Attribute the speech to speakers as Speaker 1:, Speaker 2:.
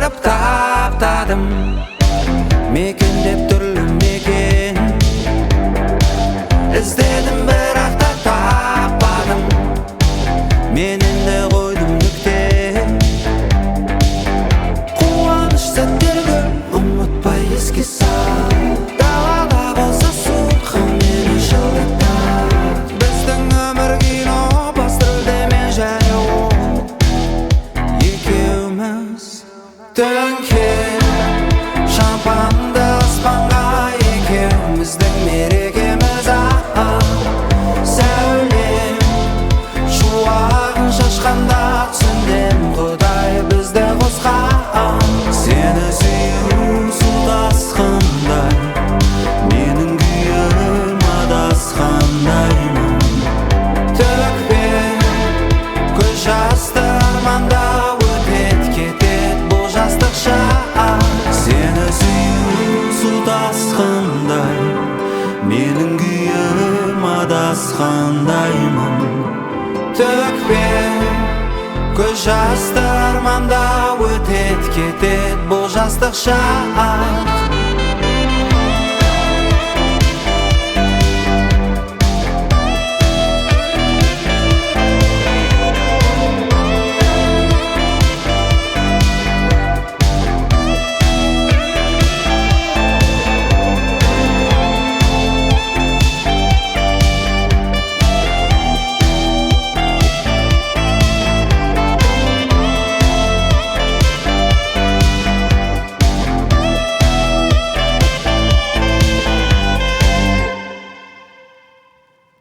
Speaker 1: Бастырып таптадым, мекендеп түрлі мекен. Іздедім, бірақ та таппадым. Мен енді қойдым нүкте. Қуаныш сәттер көп, ұмытпай еске сал. Далада болса суық, мені жылытар. Біздің өмір кино, басты рөлде мен және ол екеуміз. Төңкер шампанды аспанға, екеуміздің мерекеміз. Сәулем шуағын шашқанда, түсіндім, Құдай бізді қосқан. Сені сүю су тасқындай, менің күйім адасқандаймын. Төкпе көз жасты, арманда өтеді кетеді бұл жастық шақ. Сені сүю су тасқындай, менің күйім адасқандаймын. Төкпе көз жасты, арманда өтеді кетеді бұл жастық шақ.